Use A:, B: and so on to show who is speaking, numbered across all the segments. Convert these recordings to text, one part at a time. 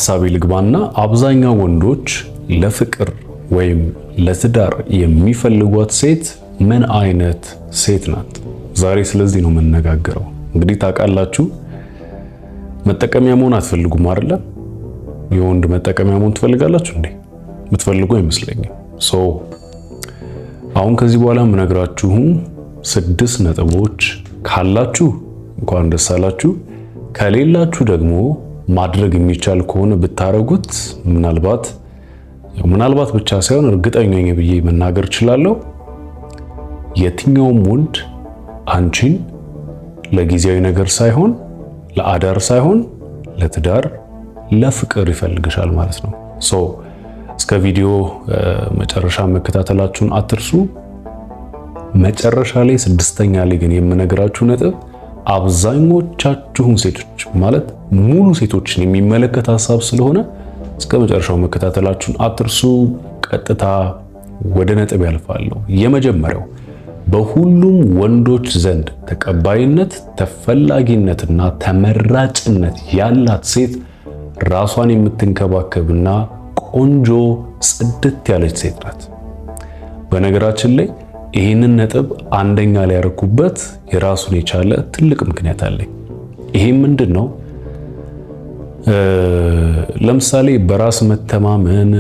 A: ሀሳቤ ልግባና አብዛኛው ወንዶች ለፍቅር ወይም ለትዳር የሚፈልጓት ሴት ምን አይነት ሴት ናት? ዛሬ ስለዚህ ነው የምንነጋገረው። እንግዲህ ታውቃላችሁ፣ መጠቀሚያ መሆን አትፈልጉም አይደለ? የወንድ መጠቀሚያ መሆን ትፈልጋላችሁ እንዴ? የምትፈልጉ አይመስለኝም። So አሁን ከዚህ በኋላ የምነግራችሁ 6 ነጥቦች ካላችሁ እንኳን ደስ አላችሁ፣ ከሌላችሁ ደግሞ ማድረግ የሚቻል ከሆነ ብታረጉት ምናልባት ምናልባት ብቻ ሳይሆን እርግጠኛ ነኝ ብዬ መናገር እችላለሁ፣ የትኛውም ወንድ አንቺን ለጊዜያዊ ነገር ሳይሆን፣ ለአዳር ሳይሆን፣ ለትዳር ለፍቅር ይፈልግሻል ማለት ነው። So እስከ ቪዲዮ መጨረሻ መከታተላችሁን አትርሱ። መጨረሻ ላይ 6ኛ ላይ ግን የምነግራችሁ ነጥብ አብዛኞቻችሁን ሴቶች፣ ማለት ሙሉ ሴቶችን የሚመለከት ሀሳብ ስለሆነ እስከ መጨረሻው መከታተላችሁን አትርሱ። ቀጥታ ወደ ነጥብ ያልፋለሁ። የመጀመሪያው በሁሉም ወንዶች ዘንድ ተቀባይነት፣ ተፈላጊነትና ተመራጭነት ያላት ሴት ራሷን የምትንከባከብና ቆንጆ ጽድት ያለች ሴት ናት። በነገራችን ላይ ይህንን ነጥብ አንደኛ ላይ ያደረኩበት የራሱን የቻለ ትልቅ ምክንያት አለኝ። ይሄም ምንድን ነው? ለምሳሌ በራስ መተማመን፣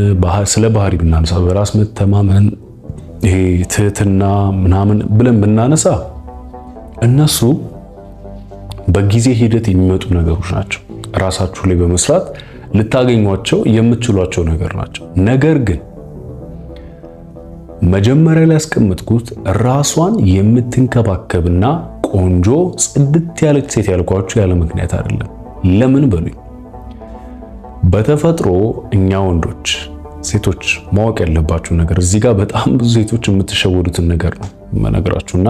A: ስለ ባህሪ ብናነሳ፣ በራስ መተማመን፣ ይሄ ትህትና ምናምን ብለን ብናነሳ እነሱ በጊዜ ሂደት የሚመጡ ነገሮች ናቸው። ራሳችሁ ላይ በመስራት ልታገኟቸው የምትችሏቸው ነገር ናቸው። ነገር ግን መጀመሪያ ላይ ያስቀመጥኩት ራሷን የምትንከባከብና ቆንጆ ጽድት ያለች ሴት ያልኳችሁ ያለ ምክንያት አይደለም። ለምን በሉኝ። በተፈጥሮ እኛ ወንዶች፣ ሴቶች ማወቅ ያለባችሁ ነገር፣ እዚህ ጋር በጣም ብዙ ሴቶች የምትሸወዱትን ነገር ነው የምነግራችሁና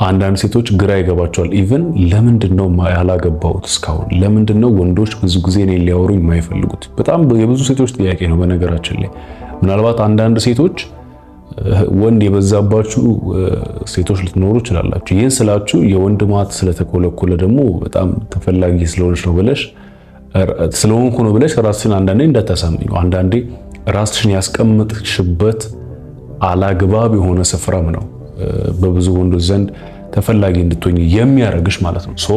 A: አንዳንድ ሴቶች ግራ ይገባቸዋል። Even ለምንድን ነው ያላገባሁት እስካሁን? ለምንድን ነው ወንዶች ብዙ ጊዜ እኔን ሊያወሩኝ የማይፈልጉት? በጣም የብዙ ሴቶች ጥያቄ ነው። በነገራችን ላይ ምናልባት አንዳንድ ሴቶች ወንድ የበዛባችሁ ሴቶች ልትኖሩ ይችላላችሁ። ይህን ስላችሁ የወንድ ማት ስለተኮለኮለ ደግሞ በጣም ተፈላጊ ስለሆነች ነው ብለሽ፣ ስለሆንኩ ነው ብለሽ ራስሽን አንዳንዴ እንዳታሳምኙ። አንዳንዴ ራስሽን ያስቀመጥሽበት አላግባብ የሆነ ስፍራም ነው በብዙ ወንዶች ዘንድ ተፈላጊ እንድትሆኝ የሚያደርግሽ ማለት ነው። So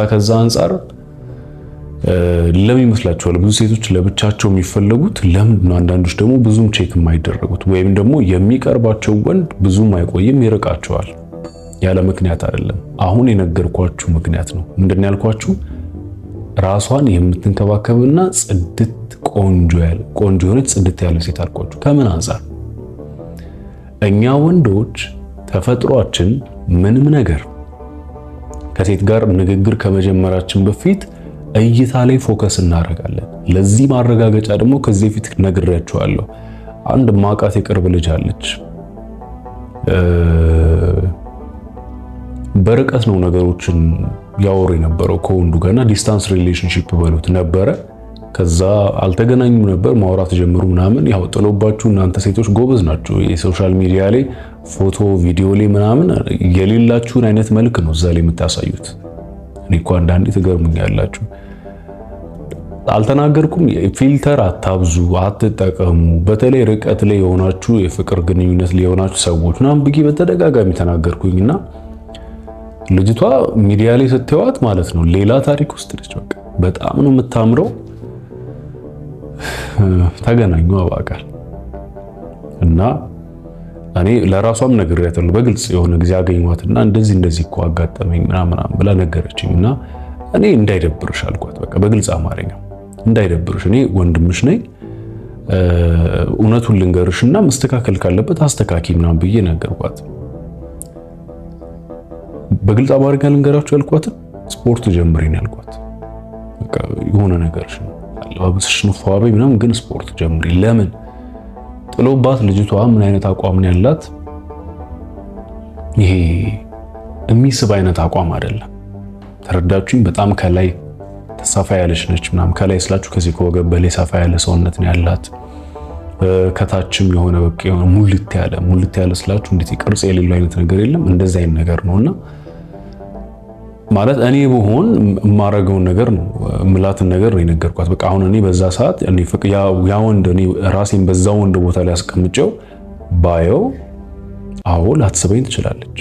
A: ከዛ አንጻር ለምን ይመስላችኋል ብዙ ሴቶች ለብቻቸው የሚፈለጉት? ለምንድን ነው አንዳንዶች ደግሞ ብዙም check የማይደረጉት ወይም ደግሞ የሚቀርባቸው ወንድ ብዙም አይቆይም፣ ይርቃቸዋል? ያለ ምክንያት አይደለም። አሁን የነገርኳችሁ ምክንያት ነው። ምንድን ነው ያልኳችሁ? ራሷን የምትንከባከብና ጽድት ቆንጆ ያለ ቆንጆ የሆነች ጽድት ያለ ሴት አልኳችሁ። ከምን አንጻር? እኛ ወንዶች ተፈጥሯችን ምንም ነገር ከሴት ጋር ንግግር ከመጀመራችን በፊት እይታ ላይ focus እናደርጋለን። ለዚህ ማረጋገጫ ደግሞ ከዚህ በፊት ነግሬያችኋለሁ። አንድ ማቃት የቅርብ ልጅ አለች። በርቀት ነው ነገሮችን ያወሩ የነበረው ከወንዱ ጋርና distance relationship በሉት ነበረ። ከዛ አልተገናኙም ነበር፣ ማውራት ጀምሩ ምናምን። ያው ጥሎባችሁ እናንተ ሴቶች ጎበዝ ናችሁ። የ social media ላይ ፎቶ ቪዲዮ ላይ ምናምን የሌላችሁን አይነት መልክ ነው እዛ ላይ የምታሳዩት። እኔ እኮ አንዳንዴ ትገርሙኛላችሁ። አልተናገርኩም። Filter አታብዙ፣ አትጠቀሙ። በተለይ ርቀት ላይ የሆናችሁ፣ የፍቅር ግንኙነት ላይ የሆናችሁ ሰዎች ምናምን ብዬ በተደጋጋሚ ተናገርኩኝና ልጅቷ ሚዲያ ላይ ስትዋት ማለት ነው ሌላ ታሪክ ውስጥ ነች። በቃ በጣም ነው የምታምረው። ተገናኙ በአካል እና እኔ ለራሷም ነግሬያታለሁ በግልጽ። የሆነ ጊዜ አገኘኋትና እንደዚህ እንደዚህ እኮ አጋጠመኝ ምናምን ብላ ነገረችኝ እና እኔ እንዳይደብርሽ አልኳት። በቃ በግልጽ አማርኛ እንዳይደብርሽ፣ እኔ ወንድምሽ ነኝ፣ እውነቱን ልንገርሽና መስተካከል ካለበት አስተካኪ ምናምን ብዬ ነገርኳት። በግልጽ አማርኛ ልንገራችሁ ያልኳትን ስፖርት ጀምሪ ነው ያልኳት። በቃ የሆነ ነገርሽ ነው፣ አለባበስሽ ነው ፏ በይ ምናምን፣ ግን ስፖርት ጀምሪ። ለምን ጥሎባት ልጅቷ ምን አይነት አቋም ነው ያላት? ይሄ የሚስብ አይነት አቋም አይደለም። ተረዳችሁኝ? በጣም ከላይ ሰፋ ያለች ነች ምናምን። ከላይ ስላችሁ ከዚህ ከወገብ በላይ ሰፋ ያለ ሰውነት ነው ያላት። ከታችም የሆነ በቃ የሆነ ሙልት ያለ፣ ሙልት ያለ ስላችሁ እንዴት ቅርጽ የሌለው አይነት ነገር የለም፣ እንደዚህ አይነት ነገር ነውና ማለት እኔ ብሆን የማረገውን ነገር ነው ምላትን ነገር ነው የነገርኳት። በቃ አሁን እኔ በዛ ሰዓት እኔ ያ ወንድ እኔ ራሴን በዛ ወንድ ቦታ ላይ አስቀምጨው ባየው፣ አዎ ላትስበኝ ትችላለች።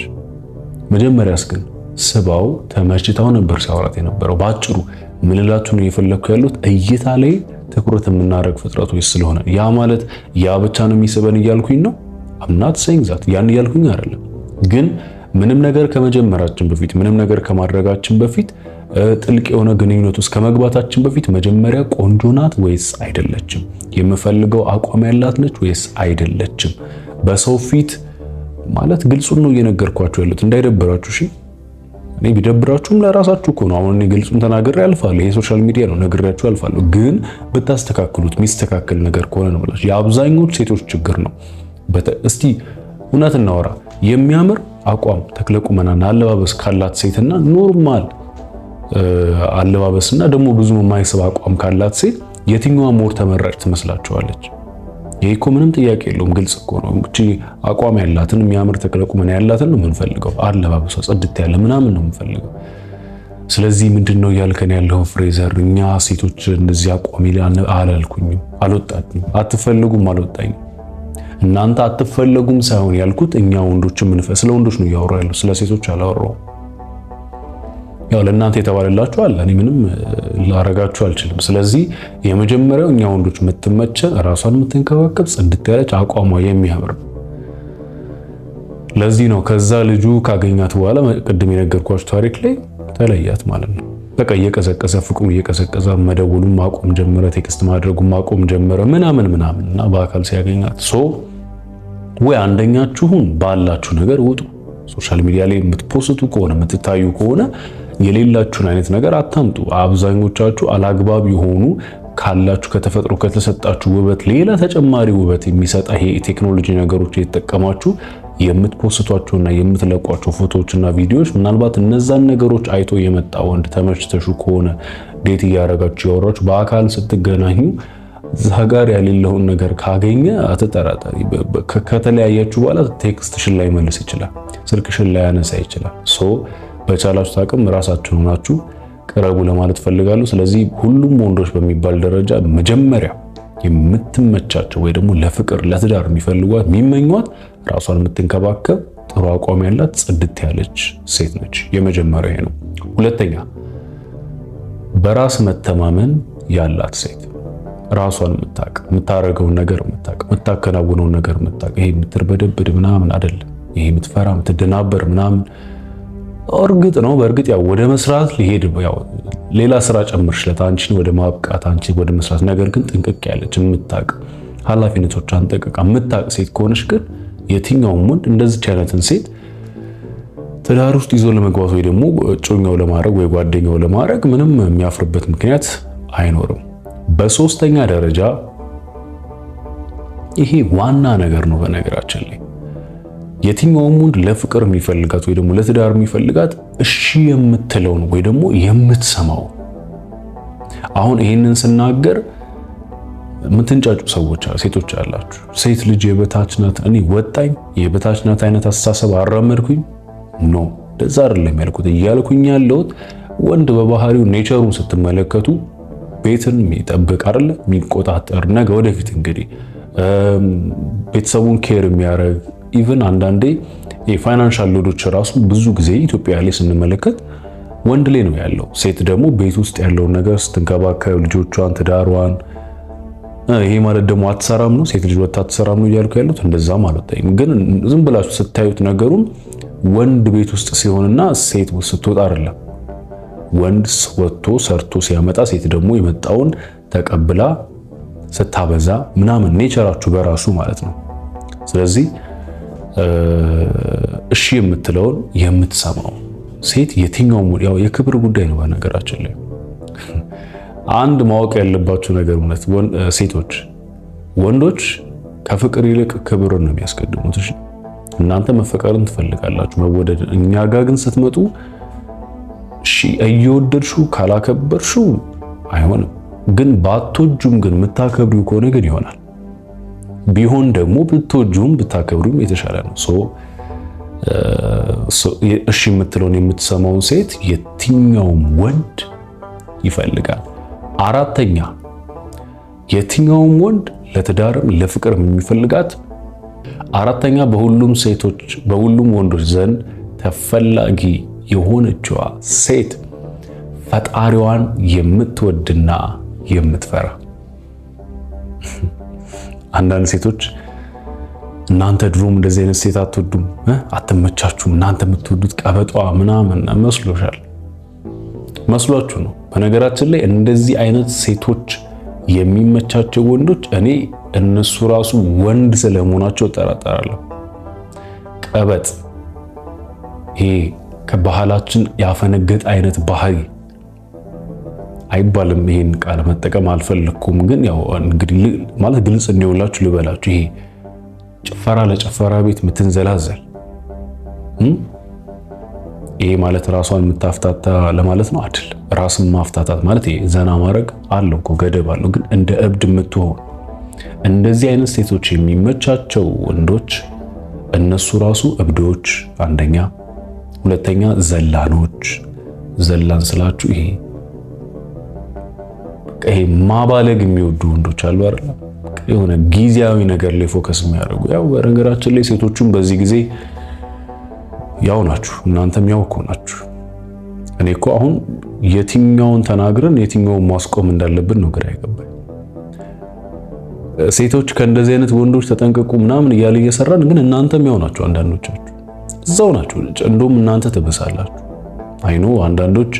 A: መጀመሪያስ ግን ስባው ተመችታው ነበር ሲያወራት የነበረው። ባጭሩ ምንላችሁ ነው እየፈለግኩ ያሉት እይታ ላይ ትኩረት የምናደርግ ፍጥረቶች ስለሆነ ያ ማለት ያ ብቻ ነው የሚስበን እያልኩኝ ነው። I'm not saying that፣ ያን እያልኩኝ አይደለም። ግን ምንም ነገር ከመጀመራችን በፊት፣ ምንም ነገር ከማድረጋችን በፊት፣ ጥልቅ የሆነ ግንኙነት ውስጥ ከመግባታችን በፊት መጀመሪያ ቆንጆ ናት ወይስ አይደለችም፣ የምፈልገው አቋም ያላት ነች ወይስ አይደለችም፣ በሰው ፊት ማለት ግልጹን ነው እየነገርኳችሁ ያሉት፣ እንዳይደብራችሁ እሺ። እኔ ቢደብራችሁም ለራሳችሁ እኮ ነው። አሁን እኔ ግልጹን ተናግሬ አልፋለሁ። ይሄ social media ነው፣ ነግሬያችሁ አልፋለሁ። ግን ብታስተካክሉት የሚስተካከል ነገር ከሆነ ነው ብላችሁ የአብዛኞቹ ሴቶች ችግር ነው። እስቲ እውነት እናወራ። የሚያምር አቋም፣ ተክለ ቁመናና አለባበስ ካላት ሴትና normal አለባበስና ደግሞ ብዙ የማይስብ አቋም ካላት ሴት የትኛዋ more ተመራጭ ትመስላችኋለች? ይሄ እኮ ምንም ጥያቄ የለውም፣ ግልጽ እኮ ነው። እቺ አቋም ያላትን፣ የሚያምር ተክለ ቁመና ያላትን ነው የምንፈልገው። አለባበሷ ጽድት ያለ ምናምን ነው የምንፈልገው። ስለዚህ ምንድን ነው እያልከን ያለው ፍሬዘር? እኛ ሴቶች እንደዚህ አቋም አላልኩኝም፣ አልወጣኝም፣ አትፈልጉም፣ አልወጣኝም። እናንተ አትፈለጉም ሳይሆን ያልኩት እኛ ወንዶች ስለ ወንዶች ነው እያወራሁ ያለው፣ ስለ ሴቶች አላወራሁም። ያው ለእናንተ የተባለላችሁ አለ፣ እኔ ምንም ላረጋችሁ አልችልም። ስለዚህ የመጀመሪያው እኛ ወንዶች የምትመቸን ራሷን የምትንከባከብ፣ ጽድት ያለች፣ አቋሟ የሚያምር ነው። ለዚህ ነው ከዛ ልጁ ካገኛት በኋላ ቅድም የነገርኳችሁ ታሪክ ላይ ተለያት ማለት ነው። በቃ እየቀዘቀዘ፣ ፍቅሩ እየቀዘቀዘ፣ መደወሉን ማቆም ጀመረ፣ text ማድረጉን ማቆም ጀመረ ምናምን ምናምን እና በአካል ሲያገኛት so ወይ አንደኛችሁን ባላችሁ ነገር ውጡ። Social media ላይ የምት post ቱ ከሆነ፣ የምትታዩ ከሆነ የሌላችሁን አይነት ነገር አታምጡ። አብዛኞቻችሁ አላግባብ የሆኑ ካላችሁ ከተፈጥሮ ከተሰጣችሁ ውበት ሌላ ተጨማሪ ውበት የሚሰጥ ይሄ ቴክኖሎጂ ነገሮች የተጠቀማችሁ የምት post ቷቸውና የምትለቋቸው ፎቶዎችና ቪዲዮዎች ምናልባት እነዛን ነገሮች አይቶ የመጣ ወንድ ተመችተሹ ከሆነ date እያደረጋችሁ ያወራችሁ በአካል ስትገናኙ እዛ ጋር ያሌለውን ነገር ካገኘ አትጠራጠሪ። ከተለያያችሁ በኋላ text ሽን ላይ መልስ ይችላል፣ ስልክሽን ላይ ያነሳ ይችላል። So በቻላችሁት አቅም ራሳችሁን ሆናችሁ ቅረቡ ለማለት ፈልጋለሁ። ስለዚህ ሁሉም ወንዶች በሚባል ደረጃ መጀመሪያ የምትመቻቸው ወይ ደግሞ ለፍቅር ለትዳር የሚፈልጓት፣ የሚመኟት ራሷን የምትንከባከብ፣ ጥሩ አቋም ያላት፣ ጽድት ያለች ሴት ነች። የመጀመሪያው ይሄ ነው። ሁለተኛ በራስ መተማመን ያላት ሴት፣ ራሷን የምታውቅ፣ የምታረገውን ነገር የምታውቅ፣ የምታከናውነውን ነገር የምታውቅ፣ ይሄ የምትርበደብድ ምናምን አይደለም። ይሄ የምትፈራ፣ የምትደናበር ምናምን። እርግጥ ነው በእርግጥ ያው ወደ መስራት ሊሄድ ያው ሌላ ስራ ጨምርሽለት አንቺን ወደ ማብቃት፣ አንቺን ወደ መስራት፣ ነገር ግን ጥንቅቅ ያለች፣ የምታውቅ፣ ኃላፊነቶቿን ጠንቅቃ የምታውቅ ሴት ከሆነች ግን የትኛውም ወንድ እንደዚች አይነትን ሴት ትዳር ውስጥ ይዞ ለመግባት ወይ ደግሞ እጮኛው ለማድረግ ወይ ጓደኛው ለማድረግ ምንም የሚያፍርበት ምክንያት አይኖርም። በሶስተኛ ደረጃ ይሄ ዋና ነገር ነው። በነገራችን ላይ የትኛውም ወንድ ለፍቅር የሚፈልጋት ወይ ደግሞ ለትዳር የሚፈልጋት እሺ የምትለውን ወይ ደግሞ የምትሰማው። አሁን ይሄንን ስናገር የምትንጫጩ ሰዎች ሴቶች አላችሁ። ሴት ልጅ የበታች ናት፣ እኔ ወጣኝ የበታች ናት አይነት አስተሳሰብ አራመድኩኝ። No፣ እንደዛ አይደለም ያልኩት። እያልኩኝ ያለሁት ወንድ በባህሪው nature ኡን ስትመለከቱ ቤትን የሚጠብቅ አይደለ፣ የሚቆጣጠር፣ ነገ ወደፊት እንግዲህ ቤተሰቡን care የሚያደርግ፣ even አንዳንዴ የ financial load ኦች ራሱ ብዙ ጊዜ ኢትዮጵያ ላይ ስንመለከት ወንድ ላይ ነው ያለው። ሴት ደግሞ ቤት ውስጥ ያለውን ነገር ስትንከባከብ፣ ልጆቿን፣ ትዳሯን። ይሄ ማለት ደግሞ አትሰራም ነው፣ ሴት ልጅ ወጥታ አትሰራም ነው እያልኩ ያሉት እንደዛ ማለት አይደለም። ግን ዝም ብላችሁ ስታዩት ነገሩን ወንድ ቤት ውስጥ ሲሆንና ሴት ስትወጣ አይደለም። ወንድ ወጥቶ ሰርቶ ሲያመጣ ሴት ደግሞ የመጣውን ተቀብላ ስታበዛ ምናምን nature ኣችሁ በራሱ ማለት ነው። ስለዚህ እሺ የምትለውን፣ የምትሰማው ሴት የትኛውም ያው የክብር ጉዳይ ነው። በነገራችን ላይ አንድ ማወቅ ያለባችሁ ነገር እውነት ሴቶች፣ ወንዶች ከፍቅር ይልቅ ክብርን ነው የሚያስቀድሙት። እሺ እናንተ መፈቀርን ትፈልጋላችሁ፣ መወደድን። እኛ ጋር ግን ስትመጡ እሺ እየወደድሽው ካላከበርሽው አይሆንም። ግን ባትወጁም ግን የምታከብሪው ከሆነ ግን ይሆናል። ቢሆን ደግሞ ብትወጁም ብታከብሪውም የተሻለ ነው። So እሺ የምትለውን የምትሰማውን ሴት የትኛውም ወንድ ይፈልጋል። አራተኛ የትኛውም ወንድ ለትዳርም ለፍቅርም የሚፈልጋት አራተኛ በሁሉም ሴቶች በሁሉም ወንዶች ዘንድ ተፈላጊ የሆነችዋ ሴት ፈጣሪዋን የምትወድና የምትፈራ። አንዳንድ ሴቶች እናንተ ድሮም እንደዚህ አይነት ሴት አትወዱም፣ አትመቻችሁም፣ እናንተ የምትወዱት ቀበጧ ምናምን መስሎሻል፣ መስሏችሁ ነው። በነገራችን ላይ እንደዚህ አይነት ሴቶች የሚመቻቸው ወንዶች እኔ እነሱ ራሱ ወንድ ስለመሆናቸው እጠራጠራለሁ። ቀበጥ፣ ይሄ ከባህላችን ያፈነገጠ አይነት ባህሪ አይባልም። ይሄን ቃል መጠቀም አልፈለኩም፣ ግን ያው እንግዲህ ማለት ግልጽ እንዲሆንላችሁ ልበላችሁ። ይሄ ጭፈራ ለጭፈራ ቤት የምትንዘላዘል፣ ይሄ ማለት ራሷን የምታፍታታ ለማለት ነው አይደል? ራስን ማፍታታት ማለት ይሄ ዘና ማድረግ አለው እኮ ገደብ አለው። ግን እንደ እብድ የምትሆን እንደዚህ አይነት ሴቶች የሚመቻቸው ወንዶች እነሱ ራሱ እብዶች አንደኛ፣ ሁለተኛ ዘላኖች። ዘላን ስላችሁ ይሄ ማባለግ የሚወዱ ወንዶች አሉ አይደል? የሆነ ጊዜያዊ ነገር ላይ focus የሚያደርጉ። ያው በነገራችን ላይ ሴቶቹም በዚህ ጊዜ ያው ናችሁ፣ እናንተም ያው እኮ ናችሁ። እኔ እኮ አሁን የትኛውን ተናግረን የትኛውን ማስቆም እንዳለብን ነው ግራ የገባኝ። ሴቶች ከእንደዚህ አይነት ወንዶች ተጠንቀቁ ምናምን እያለ እየሰራን ግን እናንተም ያው ናችሁ። አንዳንዶቻችሁ እዛው ናችሁ። እንደውም እናንተ ትብሳላችሁ። I know አንዳንዶች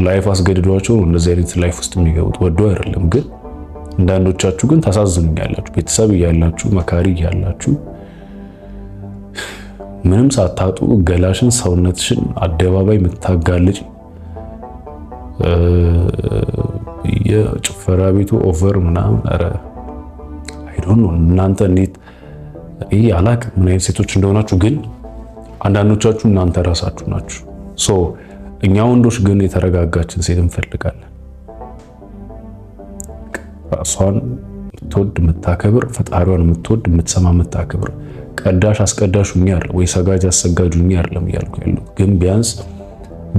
A: life አስገድዷቸው ነው እንደዚህ አይነት life ውስጥ የሚገቡት ወዶ አይደለም። ግን አንዳንዶቻችሁ ግን ታሳዝኑኛላችሁ። ቤተሰብ እያላችሁ መካሪ እያላችሁ ምንም ሳታጡ ገላሽን ሰውነትሽን አደባባይ የምታጋልጭ የጭፈራ ቤቱ over ምናምን፣ ኧረ I don't know እናንተ እንዴት፣ ይሄ አላቅም ምን አይነት ሴቶች እንደሆናችሁ፣ ግን አንዳንዶቻችሁ እናንተ ራሳችሁ ናችሁ። So እኛ ወንዶች ግን የተረጋጋችን ሴት እንፈልጋለን። ራሷን የምትወድ የምታከብር፣ ፈጣሪዋን የምትወድ የምትሰማ የምታከብር። ቀዳሽ አስቀዳሽ ሁኚ አይደለም ወይ ሰጋጅ አሰጋጅ ሁኚ አይደለም እያልኩ ያለሁት፣ ግን ቢያንስ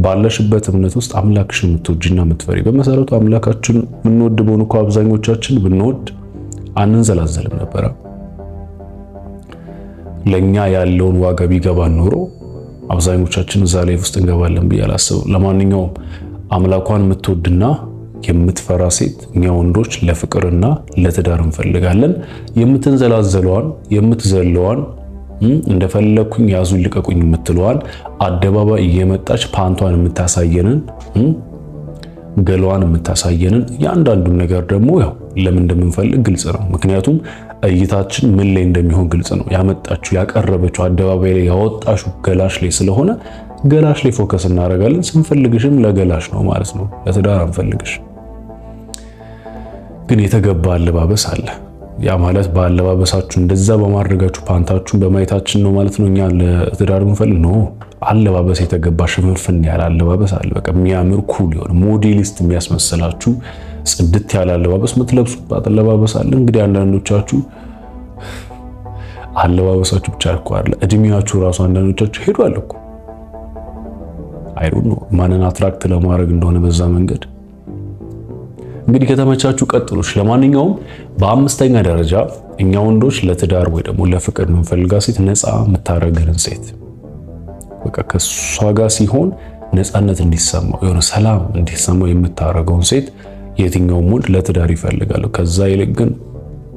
A: ባለሽበት እምነት ውስጥ አምላክሽን የምትወጂና የምትፈሪ። በመሰረቱ አምላካችን የምንወድ በሆኑ እኮ አብዛኞቻችን ብንወድ አንንዘላዘልም ነበረ። ለኛ ያለውን ዋጋ ቢገባን ኖሮ አብዛኞቻችን እዛ ላይ ውስጥ እንገባለን ብዬ አላስብም። ለማንኛውም አምላኳን የምትወድና የምትፈራ ሴት እኛ ወንዶች ለፍቅርና ለትዳር እንፈልጋለን። የምትንዘላዘለዋን፣ የምትዘለዋን፣ እንደፈለኩኝ ያዙኝ ልቀቁኝ የምትለዋን፣ አደባባይ እየመጣች ፓንቷን የምታሳየንን፣ ገሏን የምታሳየንን እያንዳንዱን ነገር ደግሞ ያው ለምን እንደምንፈልግ ግልጽ ነው። ምክንያቱም እይታችን ምን ላይ እንደሚሆን ግልጽ ነው። ያመጣችው ያቀረበችው አደባባይ ላይ ያወጣሽው ገላሽ ላይ ስለሆነ ገላሽ ላይ focus እናደርጋለን። ስንፈልግሽም ለገላሽ ነው ማለት ነው፣ ለትዳር አንፈልግሽ። ግን የተገባ አለባበስ አለ። ያ ማለት በአለባበሳችሁ እንደዛ በማድረጋችሁ ፓንታችሁን በማየታችን ነው ማለት ነው እኛ ለትዳር ምንፈልግ no። አለባበስ የተገባ ሽፍንፍን ያለ አለባበስ አለ። በቃ የሚያምር cool የሆነ ሞዴሊስት የሚያስመስላችሁ ጽድት ያለ አለባበስ የምትለብሱባት አለባበስ አለ። እንግዲህ አንዳንዶቻችሁ አለባበሳችሁ ብቻ እኮ አለ እድሜያችሁ ራሱ አንዳንዶቻችሁ ሄዷል እኮ። I don't know ማንን attract ለማድረግ እንደሆነ በዛ መንገድ። እንግዲህ ከተመቻችሁ ቀጥሎች። ለማንኛውም በአምስተኛ ደረጃ እኛ ወንዶች ለትዳር ወይ ደግሞ ለፍቅር የምንፈልጋት ሴት ነፃ የምታረገንን ሴት፣ በቃ ከሷ ጋር ሲሆን ነፃነት እንዲሰማው የሆነ ሰላም እንዲሰማው የምታረገውን ሴት የትኛውም ወንድ ለትዳር ይፈልጋል። ከዛ ይልቅ ግን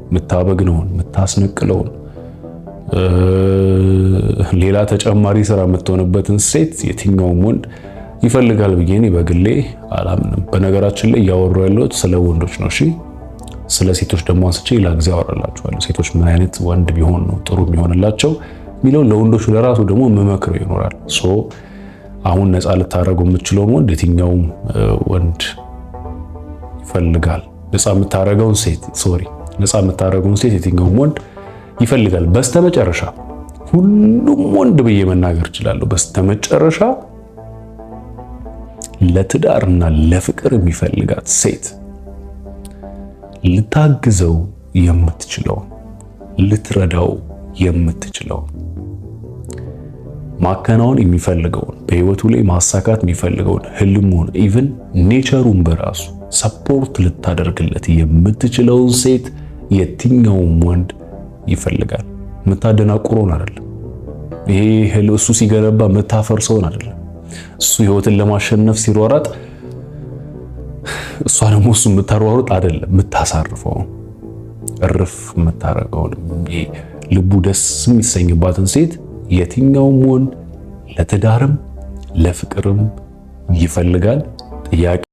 A: የምታበግነውን፣ የምታስነቅለውን፣ ሌላ ተጨማሪ ስራ የምትሆንበትን ሴት የትኛውም ወንድ ይፈልጋል ብዬ እኔ በግሌ አላምንም። በነገራችን ላይ እያወሩ ያለሁት ስለ ወንዶች ነው። እሺ ስለ ሴቶች ደግሞ አንስቼ ሌላ ጊዜ አወራላችኋለሁ። ሴቶች ምን አይነት ወንድ ቢሆን ነው ጥሩ የሚሆንላቸው የሚለው ለወንዶቹ ለራሱ ደግሞ የምመክረው ይኖራል። So አሁን ነፃ ልታደርገው የምትችለውን ወንድ የትኛውም ወንድ ይፈልጋል። ነፃ የምታደርገውን ሴት፣ sorry፣ ነፃ የምታደርገውን ሴት የትኛውም ወንድ ይፈልጋል። በስተመጨረሻ ሁሉም ወንድ ብዬ መናገር እችላለሁ። በስተመጨረሻ ለትዳርና ለፍቅር የሚፈልጋት ሴት ልታግዘው የምትችለው፣ ልትረዳው የምትችለው፣ ማከናወን የሚፈልገውን፣ በህይወቱ ላይ ማሳካት የሚፈልገውን ህልሙን፣ even nature ኡን በራሱ support ልታደርግለት የምትችለውን ሴት የትኛውም ወንድ ይፈልጋል። የምታደናቁረውን አይደለም። ይሄ እሱ ሲገነባ የምታፈርሰውን አይደለም። እሱ ህይወትን ለማሸነፍ ሲሯሯጥ እሷ ደግሞ እሱ የምታሯሩጥ አይደለም፣ የምታሳርፈው፣ እርፍ የምታረገውን፣ ልቡ ደስ የሚሰኝባትን ሴት የትኛውም ወንድ ለትዳርም ለፍቅርም ይፈልጋል። ጥያቄ